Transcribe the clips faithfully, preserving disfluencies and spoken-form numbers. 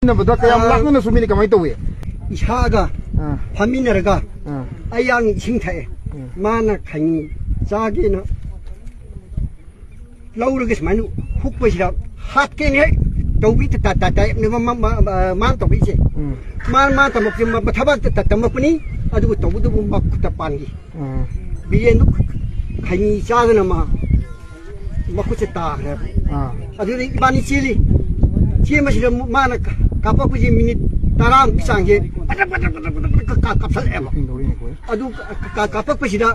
ꯅꯕꯗ ꯀꯌꯥꯝ ꯑꯥ꯫ ꯂꯥꯞꯅꯅ ꯁꯨꯃꯤꯅꯤ, ꯀꯃꯥꯏꯅ ꯇꯧꯏ? ꯏꯁꯥꯒ ꯑꯥ꯫ ꯐꯝꯃꯤꯟꯅꯔꯒ ꯑꯥ꯫ ꯑꯩ ꯌꯥꯝ ꯏꯁꯤꯡ ꯊꯛꯑꯦ꯫ ꯎꯝ꯫ ꯃꯥꯅ ꯈꯩꯅꯤ ꯆꯥꯒꯦꯅ ꯂꯧꯔꯒ ꯁꯨꯃꯥꯏꯅ ꯍꯨꯛꯄꯁꯤꯗ ꯍꯥꯠꯀꯦꯅ ꯍꯦꯛ ꯇꯧꯕꯤ ꯇ-, ꯇ-, ꯇ-, ꯇꯥꯏꯞꯅꯦꯕ ꯃ-, ꯃ-, ꯃ-, ꯃꯥꯅ ꯇꯧꯕꯤꯁꯦ꯫ ꯎꯝ꯫ ꯃꯥ, ꯃꯥ ꯇꯝꯃꯛꯄꯁꯦ ꯃ-, ꯃꯊꯕꯥꯛꯇ ꯇ-, ꯇꯝꯃꯛꯄꯅꯤ꯫ ꯑꯗꯨꯕꯨ ꯇꯧꯕꯇꯕꯨ ꯃꯈꯨꯠꯇ ꯄꯥꯟꯈꯤ꯫ ꯎꯝ꯫ ꯕꯤꯔꯦꯟꯗꯨ ꯈꯩꯅꯤ ꯆꯥꯗꯅ ꯃꯥ ꯃꯈꯨꯠꯁꯦ ꯇꯥꯈ꯭ꯔꯦ꯫ ꯑꯥ꯫ ꯑꯗꯨꯗꯒꯤ ꯏꯕꯥꯅꯤ ꯆꯦꯜꯂꯤ꯫ ꯆꯦꯟꯕꯁꯤꯗ ꯃꯥꯅ ꯀꯥꯞꯄꯛꯄꯁꯦ ꯃꯤꯅꯤꯠ ꯇꯔꯥꯃꯨꯛꯀꯤ ꯆꯥꯡꯁꯦ ꯄꯗ꯭ꯔꯛ, ꯄꯗ꯭ꯔꯛ, ꯄꯗ꯭ꯔꯛ, ꯄꯗ꯭ꯔꯛ ꯀꯥ-, ꯀꯥꯞꯊꯠꯂꯛꯑꯦꯕ꯫ ꯑꯗꯨ ꯀꯥ-, ꯀꯥꯞꯄꯛꯄꯁꯤꯗ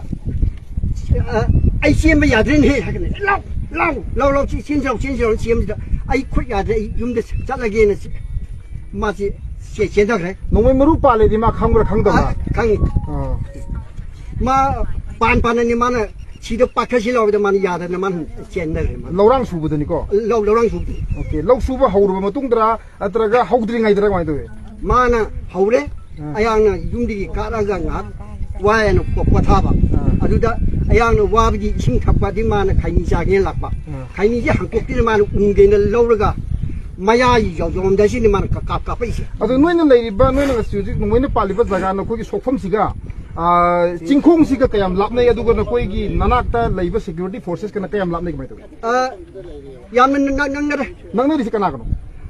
ꯑ, ꯑꯩ ꯆꯦꯟꯕ ꯌꯥꯗ꯭ꯔꯦꯅꯦꯍꯦ ꯍꯥꯏꯒꯅꯤ꯫ "ꯂꯥꯎ, ꯂꯥꯎ, ꯂꯥꯎ, ꯂꯥꯎ, ꯆꯦ-, ꯆꯦꯟꯁꯤ ꯂꯥꯎ, ꯆꯦꯟꯁꯤ ꯂꯥꯎ", ꯆꯦꯟꯕꯁꯤꯗ ꯑꯩ ꯈꯨꯠ ꯌꯥꯗ꯭ꯔꯦ, ꯑꯩ ꯌꯨꯝꯗ ꯆꯠꯂꯒꯦꯅ ꯆꯦ-, ꯃꯥꯁꯤ ꯆꯦ-, ꯆꯦꯟꯊꯈ꯭ꯔꯦ꯫ ꯅꯣꯡꯃꯩ ꯃꯔꯨ ꯄꯥꯜꯂꯦꯗꯤ ꯃꯥ ꯈꯪꯕ꯭ꯔꯥ ꯈꯪꯗꯕ꯭ꯔꯥ? ꯑ, ꯈꯪꯉꯤ꯫ ꯑꯥ꯫ ꯃꯥ ꯄꯥꯟ ꯄꯥꯟꯅꯅꯤ, ꯃꯥꯅ ꯁꯤꯗ ꯄꯥꯈꯠꯁꯤ ꯂꯥꯎꯕꯗ ꯃꯥꯅ ꯌꯥꯗꯅ ꯃꯥꯅ ꯆꯦꯟꯊꯈ꯭ꯔꯦ ꯃꯥ꯫ ꯂꯧꯔꯥꯡ ꯁꯨꯕꯗꯅꯤꯀꯣ? ꯂꯧ, ꯂꯧꯔꯥꯡ ꯁꯨꯕꯗꯅꯤ꯫ ꯑꯣꯀꯦ, ꯂꯧ ꯁꯨꯕ ꯍꯧꯔꯕ ꯃꯇꯨꯡꯗꯔꯥ ꯅꯠꯇ꯭ꯔꯒ ꯍꯧꯗ꯭ꯔꯤꯉꯩꯗꯔ ꯀꯃꯥꯏꯅ ꯇꯧꯏ? ꯃꯥꯅ ꯍꯧꯔꯦ꯫ ꯑꯥ꯫ ꯑꯩꯍꯥꯛꯅ ꯌꯨꯝꯗꯒꯤ ꯀꯥꯔꯛꯑꯒ ꯉꯥꯏꯍꯥꯛ ꯋꯥꯏꯅ ꯄꯣ-, ꯄꯣꯊꯥꯕ꯫ ꯑꯥ꯫ ꯑꯗꯨꯗ ꯑꯩꯍꯥꯛꯅ ꯋꯥꯕꯒꯤ ꯏꯁꯤꯡ ꯊꯛꯄꯗꯤ ꯃꯥꯅ ꯈꯩꯅꯤ ꯆꯥꯒꯦꯅ ꯂꯥꯛꯄ꯫ ꯑꯥ꯫ ꯈꯩꯅꯤꯁꯦ ꯍꯥꯡꯇꯣꯛꯇꯦꯅ ꯃꯥꯅ ꯎꯝꯒꯦꯅ ꯂꯧꯔꯒ ꯃꯌꯥꯏ ꯌꯧ-, ꯌꯧꯔꯝꯗꯥꯏꯁꯤꯗ ꯃꯥꯅ ꯀꯥ-, ꯀꯥꯞ-, ꯀꯥꯞꯄꯛꯏꯁꯦ꯫ ꯑꯗꯣ ꯅꯣꯏꯅ ꯂꯩꯔꯤꯕ, ꯅꯣꯏꯅ ꯉꯁꯤ ꯍꯧꯖꯤꯛ ꯅꯣꯡꯃꯩꯅ ꯄꯥꯜꯂꯤꯕ ꯖꯒꯥ, ꯅꯈꯣꯏꯒꯤ ꯁꯣꯛꯐꯝꯁꯤꯒ, ꯑꯥ, ꯆꯤꯡꯈꯣꯡꯁꯤꯒ ꯀꯌꯥꯝ ꯂꯥꯞꯅꯩ? ꯑꯗꯨꯒ ꯅꯈꯣꯏꯒꯤ ꯅꯅꯥꯛꯇ ꯂꯩꯕ security forcesꯀꯅ ꯀꯌꯥꯝ ꯂꯥꯞꯅꯩ? ꯀꯃꯥꯏꯅ ꯇꯧꯏ? ꯑ, ꯌꯥꯝꯅ ꯅꯛ-, ꯅꯛꯅꯔꯦ꯫ ꯅꯛꯅꯔꯤꯁꯤ ꯀꯅꯥꯒꯅꯣ?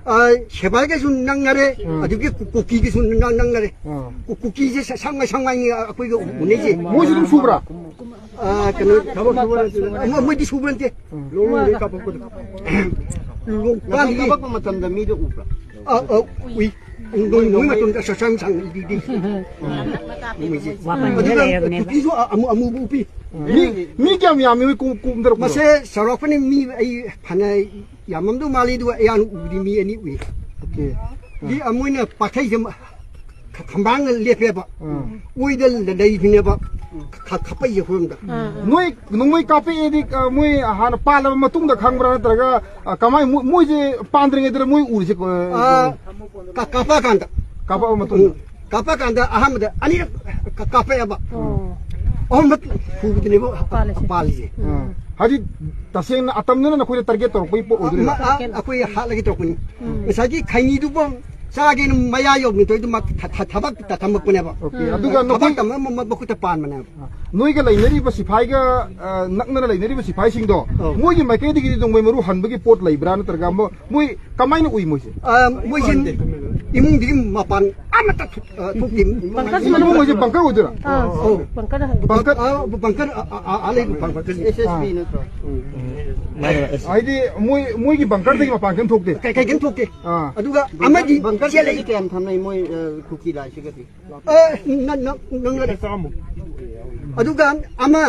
ꯑ, ꯁꯦꯕꯥꯏꯒꯁꯨ ꯅꯛꯅꯔꯦ, ꯎꯝ꯫ ꯑꯗꯨꯒꯤ ꯀꯨ-, ꯀꯨꯀꯤꯒꯁꯨ ꯅꯛ-, ꯅꯛꯅꯔꯦ꯫ ꯎꯝ꯫ ꯀꯨ-, ꯀꯨꯀꯤꯁꯦ ꯁ-, ꯁꯪꯉ ꯁꯪꯉꯥꯏꯅꯤ ꯑꯩꯈꯣꯏꯒ ꯎꯅꯩꯁꯦ꯫ ꯃꯣꯏꯁꯨ ꯑꯗꯨꯝ ꯁꯨꯕ꯭ꯔꯥ? ꯑ, ꯀꯩꯅꯣ, ꯊꯕꯛ ꯁꯨꯕ ꯅꯠꯇꯦ꯫ ꯃꯣꯏ-, ꯃꯣꯏꯗꯤ ꯁꯨꯕ ꯅꯠꯇꯦ꯫ ꯎꯝ꯫ ꯂꯣꯡ ꯀꯥꯞꯄꯛꯄꯗꯣ꯫ ꯂꯣꯡ ꯅꯈꯣꯏ ꯀꯥꯞꯄꯛꯄ ꯃꯇꯝꯗ ꯃꯤꯗꯣ ꯎꯕ꯭ꯔꯥ? ꯑ, ꯑ, ꯎꯏ꯫ ꯅꯣꯡ, ꯅꯣꯡꯃꯩ ꯃꯇꯣꯟꯗ ꯁ-, ꯁꯪ ꯁꯪ ꯏꯗꯤ ꯏꯗꯤ꯫ ꯃꯣꯏꯁꯦ꯫ ꯋꯥꯄꯟꯗꯤ ꯑꯗꯨꯒ ꯂꯩꯔꯕꯅꯦꯕ꯫ ꯀꯨꯀꯤꯁꯨ ꯑ-, ꯑꯃꯨ-, ꯑꯃꯨꯕ ꯎꯞꯄꯤ꯫ ꯃꯤ, ꯃꯤ ꯀꯌꯥꯝ ꯌꯥꯝꯃꯤ ꯃꯣꯏ ꯀꯨꯝ-, ꯀꯨꯝꯊꯔꯛꯄꯗꯣ? ꯃꯁꯦ ꯆꯥꯎꯔꯥꯛꯄꯅꯤ ꯃꯤ ꯑꯩ ꯐꯅ ꯌꯥꯝꯃꯝꯗꯧ ꯃꯥꯜꯂꯤ, ꯑꯗꯨꯒ ꯑꯩ ꯍꯥꯟꯅ ꯎꯕꯗꯤ ꯃꯤ ꯑꯅꯤ ꯎꯏ꯫ ꯑꯣꯀꯦ꯫ ꯃꯤ ꯑꯃ ꯑꯣꯏꯅ ꯄꯥꯊꯩꯁꯦ ꯃ-, ꯈ-, ꯈꯝꯕꯥꯡꯅ ꯂꯦꯞꯄꯦꯕ꯫ ꯎꯝ꯫ ꯑꯣꯏꯗ ꯂ-, ꯂꯩꯕꯅꯦꯕ꯫ ꯈ-, ꯈ-, ꯈꯄꯩꯁꯦ ꯑꯩꯈꯣꯏꯔꯣꯝꯗ꯫ ꯎꯝ, ꯎꯝ꯫ ꯅꯣꯏ ꯅꯣꯡꯃꯩ ꯀꯥꯞꯄꯛꯑꯦꯗꯤ, ꯑ, ꯃꯣꯏ ꯍꯥꯟꯅ ꯄꯥꯜꯂꯕ ꯃꯇꯨꯡꯗ ꯈꯪꯕ꯭ꯔꯥ ꯅꯠꯇ꯭ꯔꯒ, ꯑ, ꯀꯃꯥꯏ-, ꯃꯣꯏ-, ꯃꯣꯏꯁꯦ ꯄꯥꯟꯗ꯭ꯔꯤꯉꯩꯗꯔ ꯃꯣꯏ ꯎꯔꯤꯁꯦ, ꯑ, ꯑ, ꯀꯥ-, ꯀꯥꯞꯄꯛꯑꯀꯥꯟꯗ꯫ ꯀꯥꯞꯄꯛꯑꯕ ꯃꯇꯨꯡꯗ? ꯎꯝ꯫ ꯀꯥꯞꯄꯛꯑꯀꯥꯟꯗ ꯑꯍꯥꯟꯕꯗ ꯑꯅꯤꯔꯛ ꯀꯥ-, ꯀꯥꯞꯄꯛꯑꯦꯕ꯫ ꯎꯝ꯫ ꯑꯍꯨꯝꯂꯛ ꯁꯨꯕꯗꯅꯦꯕ ꯄꯥꯜꯂꯤꯁꯦ꯫ ꯄꯥꯜꯂꯤꯁꯦ꯫ ꯎꯝ꯫ ꯍꯥꯏꯗꯤ, ꯇꯁꯦꯡꯅ ꯑꯇꯝꯅꯅ ꯅꯈꯣꯏꯗ target ꯇꯧꯔꯛꯄꯒꯤ ꯄꯣꯠ ꯑꯣꯏꯗꯣꯏꯔꯥ? ꯃ-, ꯑ, ꯑꯩꯈꯣꯏ ꯍꯥꯠꯂꯒꯦ ꯇꯧꯔꯛꯄꯅꯤ꯫ ꯎꯝ꯫ ꯉꯁꯥꯏꯒꯤ ꯈꯩꯅꯤꯗꯨꯕꯨ ꯆꯥꯒꯦꯅ ꯃꯌꯥ ꯌꯧꯅ ꯇꯧꯔꯤꯗꯨ ꯃ-, ꯊ-, ꯊ-, ꯊꯕꯛ ꯇ-, ꯊꯝꯃꯛꯄꯅꯦꯕ꯫ OK, ꯑꯗꯨꯒ ꯊꯕꯛ ꯅꯈꯣꯏ ꯇꯝꯕ ꯃ-, ꯃ-, ꯃꯈꯨꯠꯇ ꯄꯥꯟꯕꯅꯦꯕ꯫ ꯅꯣꯏꯒ ꯂꯩꯅꯔꯤꯕ ꯁꯤꯐꯥꯏꯒ, ꯑ, ꯅꯛꯅꯅ ꯂꯩꯅꯔꯤꯕ ꯁꯤꯐꯥꯏꯁꯤꯡꯗꯣ, ꯑꯧ꯫ ꯃꯣꯏꯒꯤ ꯃꯥꯏꯀꯩꯗꯒꯤꯗꯤ ꯅꯣꯡꯃꯩ ꯃꯔꯨ ꯍꯟꯕꯒꯤ ꯄꯣꯠ ꯂꯩꯕ꯭ꯔꯥ? ꯅꯠꯇ꯭ꯔꯒ ꯃꯣ-, ꯃꯣꯏ ꯀꯃꯥꯏꯅ ꯎꯏ ꯃꯣꯏꯁꯦ? ꯑ, ꯃꯣꯏꯁꯦ ꯏꯃꯨꯡꯗꯒꯤ ꯃꯄꯥꯟ ꯑꯃꯠꯇ ꯊꯣꯛ-, ꯑ, ꯊꯣꯛꯇꯦ꯫ ꯕꯪꯀꯔ ꯏꯃꯨꯡ ꯃꯅꯨꯡꯗ ꯃꯣꯏꯁꯦ ꯕꯪꯀꯔ ꯑꯣꯏꯗꯣꯏꯔꯥ? ꯑꯥ, ꯑꯧ꯫ ꯕꯪꯀꯔꯗ ꯍꯟꯕ꯫ ꯕꯪꯀꯔ, ꯑ, ꯕꯪꯀꯔ, ꯑ, ꯑ, ꯑ, ꯑ, ꯂꯩꯕ ꯕꯪꯀꯔꯁꯦ꯫ SSB ꯑꯥ꯫ ꯅꯠꯇ꯭ꯔꯣ? ꯎꯝ꯫ ꯍꯥꯏꯗꯤ ꯃꯣꯏ, ꯃꯣꯏꯒꯤ ꯕꯪꯀꯔꯗꯒꯤ ꯃꯄꯥꯟ ꯀꯩꯝ ꯊꯣꯛꯇꯦ? ꯀꯩ, ꯀꯩ ꯀꯩꯝ ꯊꯣꯛꯇꯦ꯫ ꯑꯥ꯫ ꯑꯗꯨꯒ ꯕꯪꯀꯔ, ꯑꯃꯗꯤ ꯕꯪꯀꯔꯁꯤꯗꯤ ꯆꯦꯜꯂꯛꯏ꯫ ꯀꯌꯥꯝ ꯊꯝꯅꯩ ꯃꯣꯏ, ꯑ, ꯀꯨꯀꯤ ꯂꯥꯏꯁꯤꯒꯗꯤ? ꯑ, ꯅ-, ꯅ-, ꯅꯪ-, ꯑꯗꯨꯒ ꯑꯃ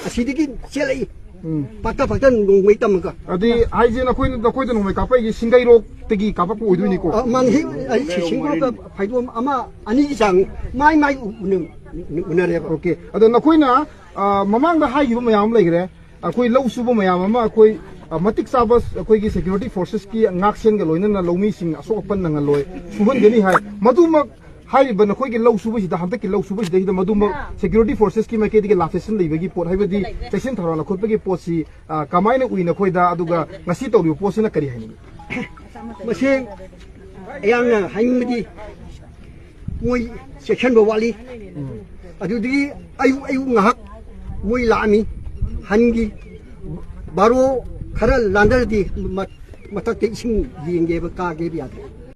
ꯑꯁꯤꯗꯒꯤ ꯆꯦꯜꯂꯛꯏ꯫ ꯎꯝ꯫ ꯄꯥꯛꯇ ꯄꯥꯛꯇ ꯅꯣꯡꯃꯩ ꯇꯝꯃꯒ꯫ ꯑꯗꯨꯗꯤ ꯍꯥꯏꯁꯦ ꯅꯈꯣꯏꯅ, ꯅꯈꯣꯏꯗ ꯅꯣꯡꯃꯩ ꯀꯥꯞꯄꯛꯏꯁꯦ ꯁꯤꯡꯒꯩꯔꯣꯛꯇꯒꯤ ꯀꯥꯞꯄꯛꯄ ꯑꯣꯏꯗꯣꯏꯅꯤꯀꯣ? ꯑ, ꯃꯥꯅ ꯍꯦꯛ, ꯑꯩ ꯁꯤ-, ꯁꯤꯡꯒꯩꯔꯣꯛꯇ ꯐꯩꯗꯣꯝ ꯑꯃ ꯑꯅꯤꯒꯤ ꯆꯥꯡ ꯃꯥꯏ ꯃꯥꯏ ꯎꯅ-, ꯎꯅꯔꯦꯕ꯫ OK꯫ ꯑꯗꯣ ꯅꯈꯣꯏꯅ, ꯑ, ꯃꯃꯥꯡꯗ ꯍꯥꯏꯈꯤꯕ ꯃꯌꯥꯝ ꯑꯃ ꯂꯩꯈ꯭ꯔꯦ꯫ ꯑꯩꯈꯣꯏ ꯂꯧ ꯁꯨꯕ ꯃꯌꯥꯝ ꯑꯃ ꯑꯩꯈꯣꯏ, ꯑ, ꯃꯇꯤꯛ ꯆꯥꯕ ꯑꯩꯈꯣꯏꯒꯤ security forcesꯀꯤ ꯉꯥꯛꯁꯦꯟꯒ ꯂꯣꯏꯅꯅ ꯂꯧꯃꯤꯁꯤꯡ ꯑꯁꯣꯛ ꯑꯄꯟ ꯅꯪꯍꯜꯂꯣꯏ, ꯁꯨꯍꯟꯒꯅꯤ ꯍꯥꯏ꯫ ꯃꯗꯨꯃꯛ ꯍꯥꯏꯔꯤꯕ ꯅꯈꯣꯏꯒꯤ ꯂꯧ ꯁꯨꯕꯁꯤꯗ, ꯍꯟꯗꯛꯀꯤ ꯂꯧ ꯁꯨꯕꯁꯤꯗꯩꯗ ꯃꯗꯨꯃꯛ security forcesꯀꯤ ꯃꯥꯏꯀꯩꯗꯒꯤ ꯂꯥꯛꯆꯁꯤꯟ ꯂꯩꯕꯒꯤ ꯄꯣꯠ, ꯍꯥꯏꯕꯗꯤ ꯆꯦꯛꯁꯤꯟ ꯊꯧꯔꯥꯡ ꯂꯧꯈꯠꯄꯒꯤ ꯄꯣꯠꯁꯤ, ꯑ, ꯀꯃꯥꯏꯅ ꯎꯏ ꯅꯈꯣꯏꯗ? ꯑꯗꯨꯒ ꯉꯁꯤ ꯇꯧꯔꯤꯕ ꯄꯣꯠꯁꯤꯅ ꯀꯔꯤ ꯍꯥꯏꯅꯤꯡꯏ? ꯃꯁꯤ ꯑꯩꯍꯥꯛꯅ ꯍꯥꯏꯅꯤꯡꯕꯗꯤ ꯃꯣꯏ ꯆꯦꯛꯁꯤꯟꯕ ꯋꯥꯠꯂꯤ꯫ ꯎꯝ꯫ ꯑꯗꯨꯗꯒꯤ ꯑꯌꯨꯛ, ꯑꯌꯨꯛ ꯉꯥꯏꯍꯥꯛ ꯃꯣꯏ ꯂꯥꯛꯑꯝꯃꯤ꯫ ꯍꯟꯒꯤ ꯕꯥꯔꯣ ꯈꯔ ꯂꯥꯟꯗꯔꯗꯤ ꯃ-, ꯃꯊꯛꯇ ꯏꯁꯤꯡ ꯌꯦꯡꯒꯦꯕ, ꯀꯥꯒꯦꯕ ꯌꯥꯗ꯭ꯔꯦ꯫